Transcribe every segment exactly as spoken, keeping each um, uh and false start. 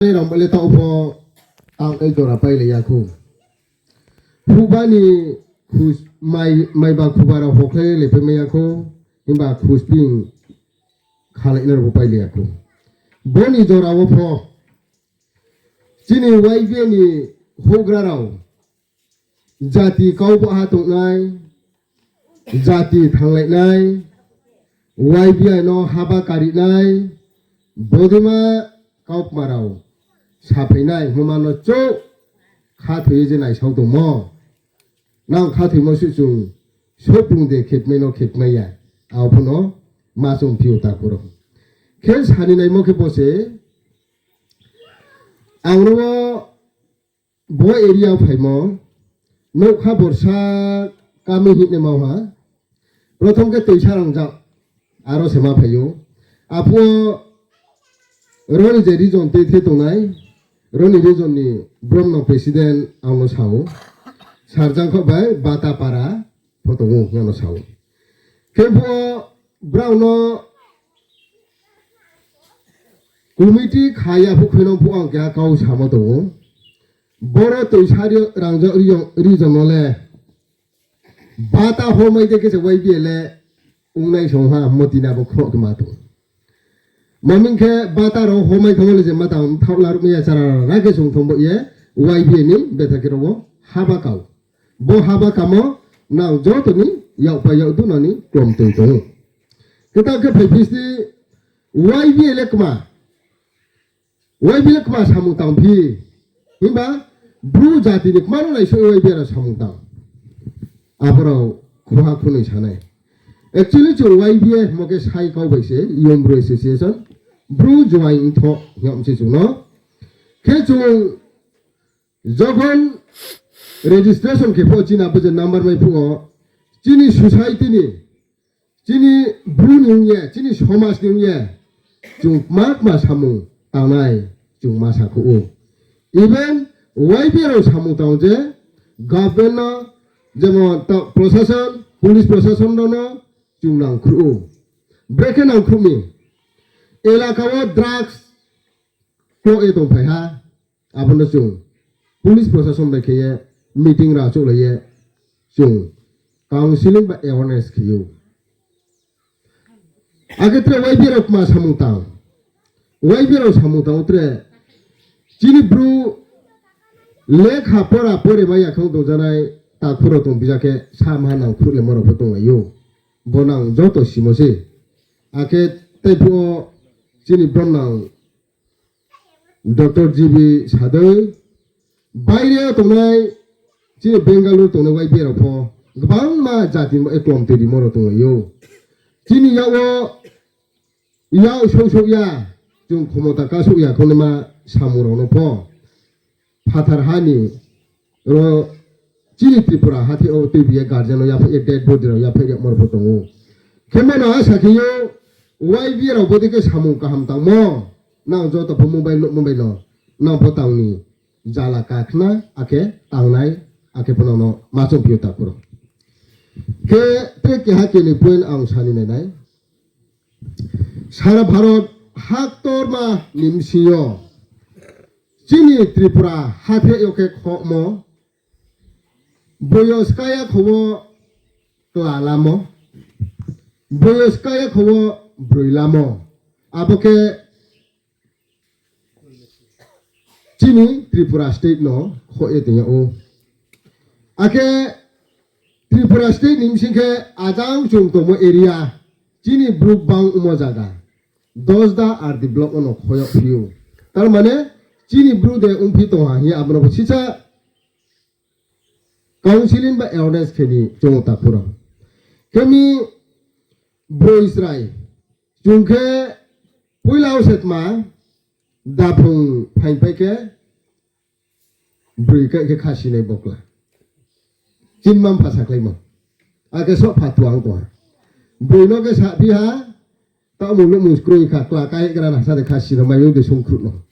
rao le taoh pho, taoh le jora pailai ya khou. Phuhba ni khus-, mai, maiba khuba rao hokhlai le pai mai ya khou, himba khusping khalai na rao bo pailai ya khou. Bo ni jora wo pho, chini Y B A ni houhgra rao, jati kau bo ha tongnai, jati thannglai nai, Y B A no haba kari nai, bodei ma kautma rao saphai nai hingmo ma no chouh khathoi ye je naisao tongmo. Nang khathoimo suh chung, souhpung de khepmai no khepmai ya, abo pho no ma chung phi ou takhu rao. Khe sani naimo khe bo se, ang no bo area phaimo, nougkha borsa kami hing naima ha, prothom khe Toisa Rangjak, aro se ma phai ou. Aphuh wo ro ni je region tei the tongnai, ro ni region ni brom no president ang no sa ou, Sarjangkhaoh bai Batapara pho tong ou hing no sa ou. Khe phuh wo brao no committee kha ya phuh khe no phuh ang keha kau samo tong ou. Boro Toisa Rangjak region, region no le bata homai de khe se Y B A le ongnai song ha, moti na bo khroh khe ma tong. Maming khe bata rao homai thanng le je ma tang thaoh laruh mai ya, chara ra khe song thang bo ye Y B A ni betha khe rao wo haba kau. Bo haba kamo nang joto ni yakpa yakdu nani klomtoi tong ou. Khe taoh khe phai phi sdi Y B A le kma. Y B A le kma samung tang phi. Himba Bru jati ni kma no naisouh Y B A rao samung tang. Abo rao khuha khunoi sa nai. Actually chung Y B A hingmo khe sai kau bai se, Young Bru Association, Bru Joaing Tho hing ye se chung no. Khe chung jokhon registration khe phuh wo chini abo je number mai phuh wo, chini society ni, chini Bru ni ong ye, chini somaj ni ong ye, chung kma kma samung tangnai chung ma sa khouh ou. Even Y B A rao samung tang je, government no, jemon ta-, prosason, police prosason rao no chung nangkhruh ou. Brekhe nangkhruh mi, elaka wo drugs klo ye tongphai ha, abo no chung police prosason bai khe ye meeting rachouhlai ye chung counselling ba awareness khe ou. Akhe tre Y B A rao kma samung tang. Y B A rao samung tang tre chini Bru lekha pora pore mai ya khe tongjanai takhu rao tong bija khe sa maha nangkhruh le mo rao pho tonglai ou. Bo nang joto simo se. Akhe tei phuh wo chini bromnang Doctor G B Sadoi, baire tongnai, chini Bengaluru tongnai Y B A rao pho, gbangma jati ni klomtoi rimo rao tonglai ou. Chini yak wo, yak souh souh ya, chung khomota ka souh ya khonima samung rao no pho, phathar ha ni ro chini Tripura hathe wo tuibi ye guardian no yaphaih ye dead body rao yaphaih ye moro pho tong ou. Khe mano asa khe yo Y B A rao bodei khe samung kaham tangmo, nang joto pho mobile no, mobile no, nang pho tang ni jala kakhna, akhe tangnai, akhe pho nang no ma chong phi ou takhu rao. Khe tre keha keni point ang sani nai nai. Sara Bharot haktorma ni bsing yo chini Tripura hathe yo khe khohmo, boyos kaya kho wo kla lamo, boyos kaya kho wo broi lamo, abo khe chini Tripura state no khoh ye tong yag ou. Akhe Tripura state ni bsing khe ajang chung tongmo area, chini Bru bang ongmo zaga, Dosda R D block no khoh yag phi ou. Tar mane chini Bru de ongphi tong ha hing ye abo no bo sisa counselling ba awareness khe ni chung takhu rao. Khe mi broi chrai, chung khe poila wo se tma, daphung phaingpai khe, broi khe, khe khasi nai bokla. Chini mma-mpha sakhlaimo. Akhe soh pha tuang tong ha. Broi no khe saphi ha, taoh mung nuhmung kroi kha, kla kaihgra na sa de khasi no mai yo de sungkhruh no.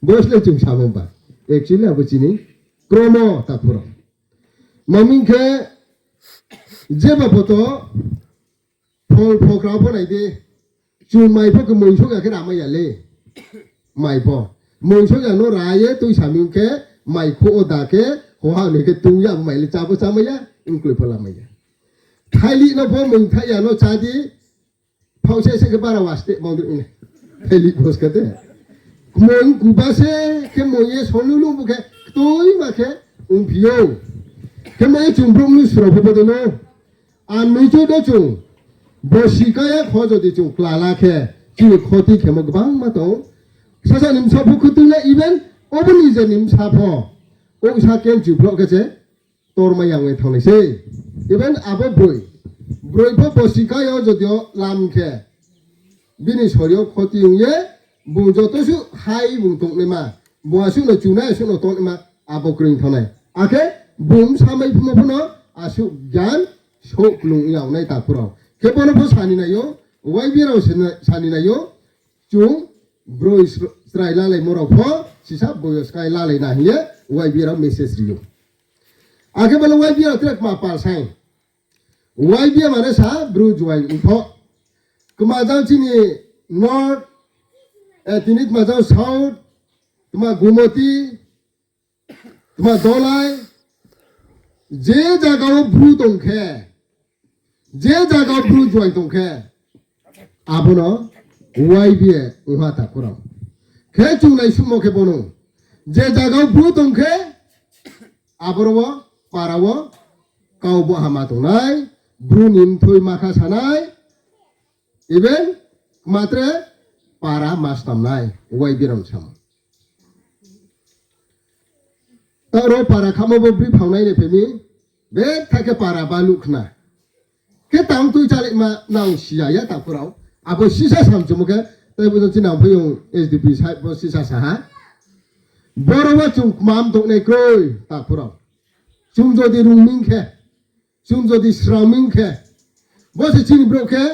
Bo sle chung samo ba. Actually abo chini kromo takhu rao. Maming khe jeba poto phol phokra pho nai di. Chung mai pho khe moisouh ya khe ramai ya le. Mai pho. Moing soh ya no ra ye tuisa mi khe, mai kho o da khe, hoha ni khe tong ya, mai le chá pho chámai ya, mkloi pho lamai ya. Thaili no pho moing thaih ya no chá di, phao se se khe bara waste mang dei ne. Thaili pho se khe te. Moing kuba se khe moing ye sonu lung bu khe, ktoima khe, ongphi ou. Khe moing ye chung brouh mnusu rao pho bo dei no. Anoi cho do chung, bosi kaya kho jodi chung klala khe, chini khoti khemo gbangma tong. Sasa ni bsa pho khutung le even, obo ni je ni bsa pho. Ousa kenchu phloh khe se, torma yang ye thanng nai se. Even abo broi. Broi pho bosi kaya jodi o lam khe. Bini sorio khoti ong ye, bung joto suh hai bung tongnaima, bung asuh no chunai, asuh no tongnaima, abo kroi thanng nai. Akhe bung samai phimo pho no asuh gyan souh klung yag nai takhu rao. Khe bo no pho sani nai ou, Y B A rao sani nai ou, chung broi chrai lalaimo rao pho, sisa boyos kai lalai na hing ye, Y B A rao message ri ou. Akhe bo no Y B A rao tre kma pal sai. Y B A mane sa Bru juaing ongtho. Kma jang chini North, tini kma jang South, kma Gumoti, kma Dolai, je zaga wo Bru tong khe, je zaga wo Bru juaing tong khe, abo no Y B A ongha takhu rao. Khe chung naisuhmo khe bo no, je zaga wo Bru tong khe, aboro wo, para wo, kau bo hama tongnai, Bru ni mthoi makha sanai, even kma tre para ma stamnai, Y B A rao ni samo. Taoh ro para khamo bo bri phaonai ni phai mi, betha khe para baluh khna. Khe tang tui chálima nang siya ya takhu rao. Abo sisa samchumo khe, tei bo chini nang phai yong S D P side bo sisa sa ha. Boro wo chung kmam tongnai kroi takhu rao. Chung jodi rung ming khe, chung jodi srang ming khe, bo se chini brouh khe,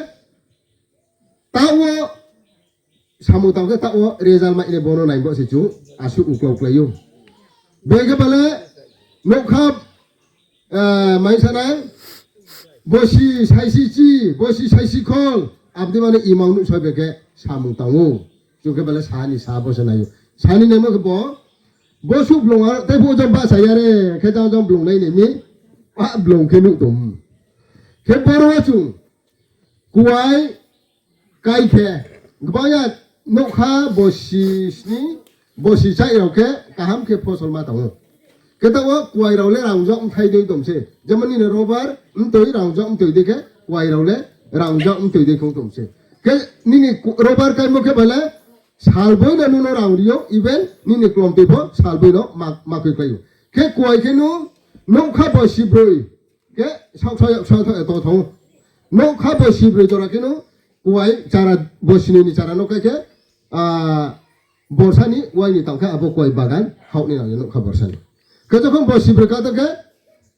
taoh wo samung tang khe taoh wo result mai le bo no nai bo se chung asuh uklau klái ou. Beng khe bale nougkha, mai sanai, bosi saisi chi, bosi saisi khol, abdi mane imang nuhsoi beng khe samung tang ou. Chung khe bale sa ni sa bo se nai ou. Sa ni naimo khe bo, bo suh blung aro, tei phuh jang bahcha ya re, khe jang jang blung nai ni mi, a blung khe nuh tong. Khe boro wo chung, kuai, kai khe, gbang ya nougkha bosi sni, bosi chaih rao khe kaham khe phosol ma tang ou. Khe taoh wo kuai rao le rangzag mthai dei tong se. Jemon nini rubber mtoi rangzag mtoi dei khe kuai rao le rangzag mtoi dei khong tong se. Khe nini rubber kaimo khe bale salboi no nung no rang ri ou, even nini klomtoi pho salboi no ma, ma koi klái ou. Khe kuai khe nung nougkha bosi broi khe saohsa yaksatho eto thang ou. Nougkha bosi broi jora khe nung kuai chara bosi ni ni chara no kai khe, borsa ni wai ni tang khe abo kuai bagan haoh ni nang ye nougkha borsa ni. Khe jokhon bosi broi kato khe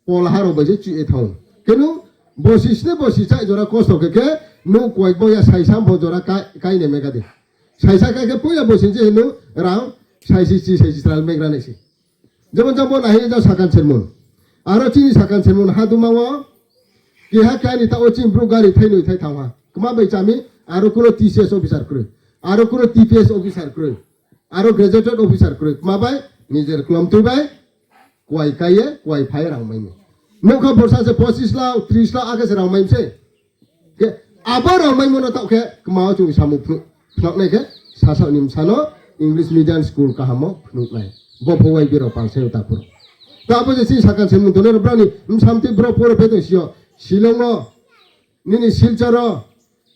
polaha rao bai se chuh ye thang ou. Khe nung bosi sni bosi chaih jora kosto khe khe nung kuai bo ya saisa pho jora kai, kai nai mai ka di. Saisa kai khe poila bosi je nung rang saisi chi saisi chral megra nai se. Jemon jang bo nai hing ye jang sakan sermon. Aro chini sakan sermon haduma wo keha keha ni taoh wo chini brouh gari thainoi thai thang ha. Kma bai chá mi, aro kuno T C S officer kroi. Aro kuno T P S officer kroi. Aro gazetted officer kroi. Kma bai, nijer klomtoi bai, kuai kai ye, kuai phai ye rang mai mi. Nougkha borsa se pochis lakh, tris lakh akhe se rang mai mi se. Khe abo rang maimo no taoh khe kma wo chung samung phnuh, phnuh nai khe, sasaoh ni bsa no English medium school kaham wo phnuh nai. Bo pho Y B A rao pal sai ou takhu rao. Ta abo je chini sakan sermon tongnai rao brao ni bsa mtoi bro poro phai tong si yo, Shillong wo, nini Silchar wo,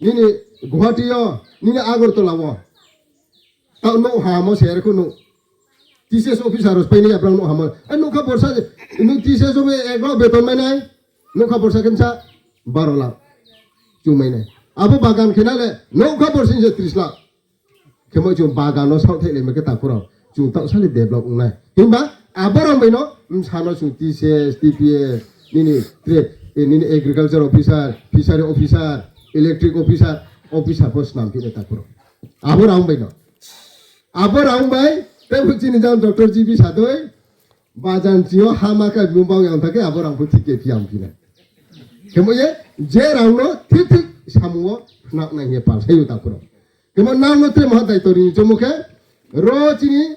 nini Guwahati yo, nini Agartala wo. Taoh nouh hamo se are kho nouh. T C S officer rao pai nai ya brao nouh hamo. Nougkha borsa, nung T C S o ek lakh beton mai nai. Nougkha borsa khe bsa baro lakh chung mai nai. Abo bagan khe na le nougkha borsa ni se tris lakh. Khemo chung bagan no saohthaih lai ma khe takhu rao. Chung taoh sa le develop ong nai. Himba abo rang bai no bsa no chung T C S, T P S, nini tre, nini agriculture officer, fishery officer, electric officer, officer pho snam phi nai takhu rao. Abo rang bai no. Abo rang bai, tei phu chini jang Doctor G B sa dei, bajan chi yo hama khe bung bang yang tha khe abo rang phu thik khe phi yang phi nai. Khemo ye, je rang no thik thik samung wo phnuh nai hing ye pal sai ou takhu rao. Khemo nang no tre maha daito ri ni chomo khe, ro chini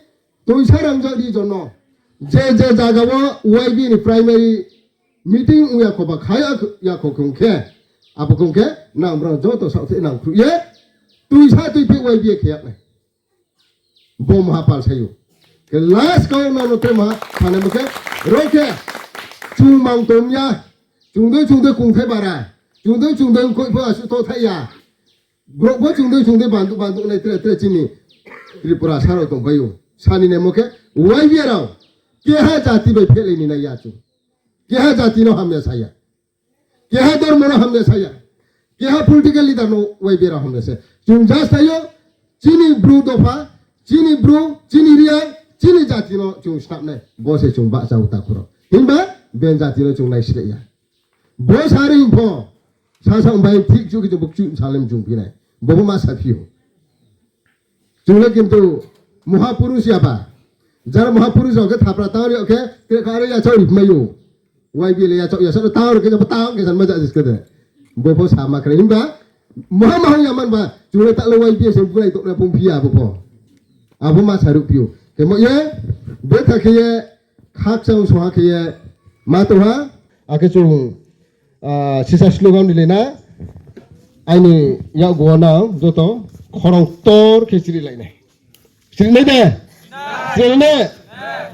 Tuisa Rangja region no je je zaga wo Y B A ni primary meeting ong ya kho ba kha ya kho kong khe, abo kong khe nang brao joto saohthaih nang khruh ye, tuisa tuiphi Y B A khe yag nai. Bo maha pal sa ou. Khe last kau no no tre maha sanai bo khe, ro khe, chung mang tom ya, chung dei chung dei kongthai bara, chung dei chung dei koih pho asuh to thaih ya. Brouh bo chung dei chung dei banduh banduh nai tre tre chini Tripura sa rao tongpai ou. Sani naimo khe, Y B A rao keha jati bai phehlai ni nai ya chung. Keha jati no hamya sa ya. Keha dormo no hamya sa ya. Keha political leader no Y B A rao hamya sa ya. Chung just tai ou, chini Bru dopha, chini Bru, chini Reang, chini jati no chung snam nai. Bo se chung bahcha ou takhu rao. Himba, ben jati no chung naisleh ya. Bo sa ri hing pho, sasa bai thik chu khe chung bo kchu salem chung phi nai. Bo pho ma sa phi ou. Chung le kintu Mahapurush ya ba. Jara Mahapurush rao khe thapra tang ri khe, tre kha ri yachaoh ri mai ou. Y B A le yachaoh ya sa no tang ri khe, jabo tang khe san ma ja jis khe de. Bo pho sa ma khe himba, maha maha ya man ba, chung le ta le Y B A se bu nai tong na pung phi ya bo pho. Abo ma sa ruh phi ou. Khe mo ye, betha khe ye, khakchang songha khe ye, ma tong ha, akhe chung, ah, sisa slogan rilai na, aini yakgu wo nang joto khorang ktor khe chiri lai nai. Chiri nai de? Chiri nai?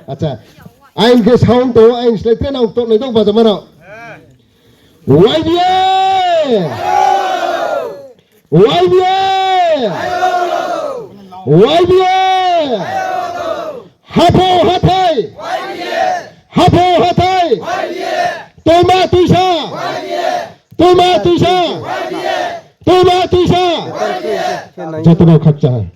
Acha. Aini khe sound tong, aini slái tre nang ktor nai tong bajama rao. Y B A! Y B A! Y B A! Haphang hathai! Haphang hathai! Tma tuisa! Tma tuisa! Tma tuisa! Joto no khakchang.